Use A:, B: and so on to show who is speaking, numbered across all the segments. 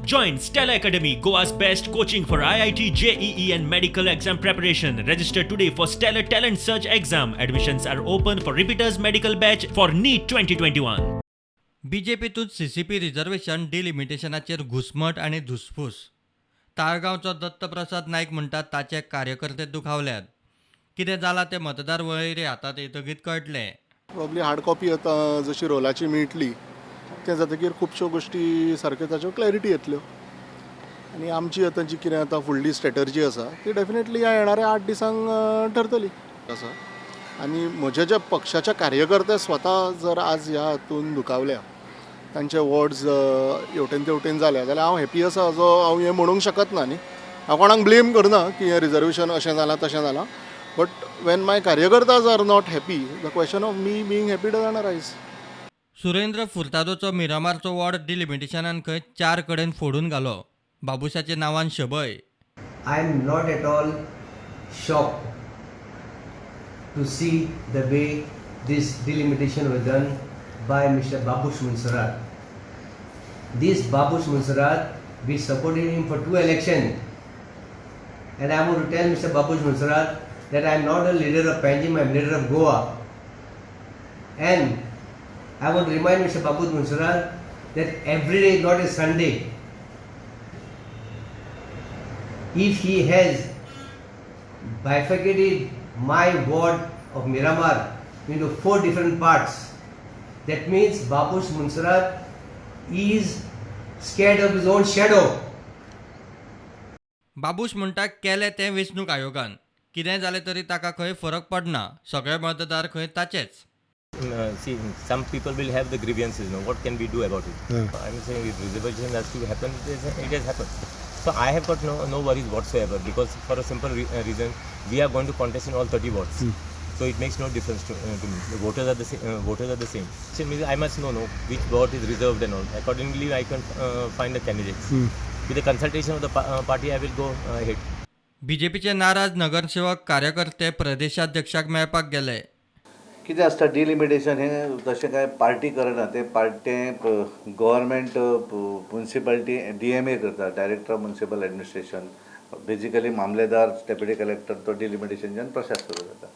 A: Join Stella Academy, Goa's best coaching for IIT, JEE, and medical exam preparation. Register today for Stellar Talent Search exam. Admissions are open for repeaters medical batch for NEET 2021.
B: बीजेपीतूच CCP reservation डिलिमिटेशनाचेर घुसमट आनी धुसफूस. ताळगांवचो दत्तप्रसाद नायक म्हणटात ताचे कार्यकर्ते दुखावल्यात. कितें जालां तें मतदार वळेरी हातांत येतकीच कळटलें.
C: प्रॉब्ली हार्ड कॉपी आतां जशी रोलाची मेळटली तें जातकीर खुबश्यो गोश्टी सारक्यो ताच्यो क्लॅरिटी येतल्यो आनी आमची आतां जी कितें आतां फुडली स्ट्रेटर्जी आसा ती डेफिनेटली ह्या येणाऱ्या 8 दिसांक ठरतली आसा. आनी म्हज्या ज्या पक्षाच्या कार्यकर्ते स्वता जर आज ह्या हातून दुखावल्या, तांचे वॉर्ड्स हेवटेन तेवटेन जाल्या जाल्यार हांव हॅपी आसा जो हांव हें म्हणूंक शकत ना न्ही. हांव कोणाक ब्लेम करना की हें रिजर्वेशन अशें जालां तशें जालां, but when my कार्यकर्ताज are not happy, the question of me being happy doesn't arise.
B: Surendra फुर्तादोचो मिरामारचो वॉर्ड डिलिमिटेशनान खंय 4 कडेन फोडून घालो. बाबुशाच्या नांवान शबय.
D: I am not at all shocked to see the way this delimitation was done by Mr. Babush Monserrate. This Babush Monserrate, we supported him for 2 elections. And I want to tell Mr. Babush Monserrate that I am not a leader of Panjim, I am leader of Goa. And I want to remind Mr. Babush Monserrate that every day is not a Sunday. If he has bifurcated my ward of Miramar into 4 different parts, that means Babush Monserrate is scared of his own shadow.
B: Babush म्हणटा केलें तें वेंचणूक आयोगान, कितेंय जालें तरी ताका खंय फरक पडना, सगळे मतदार खंय ताचेच.
E: See, some people will have the grievances. No, what can we do about it? I'm saying if reservation has to happen, it has happened. So I have got no worries whatsoever, because for a simple reason, we are going to contest in all 30 wards. So it makes no difference to me. The voters are the voters are the same. So means I must know which ward is reserved and all. Accordingly, I can find the candidates. With the consultation of the party, I will go ahead.
B: बीजेपीचे नाराज नगरसेवक कार्यकर्ते प्रदेशाध्यक्षाक मेळपाक गेले.
F: कितें आसता delimitation हें तशें कांय पार्टी करना, तें पार्टी गव्हर्मेंट मुन्सिपालिटी DMA करता, director of municipal administration, basically मामलेदार, डेप्युटी कलेक्टर तो डिलिमिटेशनच्यान प्रोसेस सुरू जाता.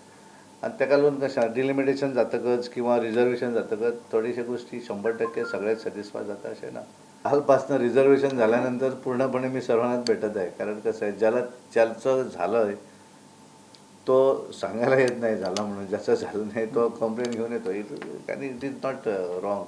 F: आनी ताका लागून कशें डिलिमिटेशन जातकच किंवा रिजर्वेशन जातकच थोडेशे गोश्टी 100% सगळ्यात सॅटिस्फाय जाता अशें ना. कालपासनं रिजर्वेशन झाल्यानंतर पूर्णपणे मी सर्वांनाच भेटत आहे, कारण कसं आहे ज्याला ज्याचं झालं आहे तो सांगायला येत नाही झाला म्हणून, ज्याचं झालं नाही तो कंप्लेंट घेऊन येतो. आणि it is not wrong.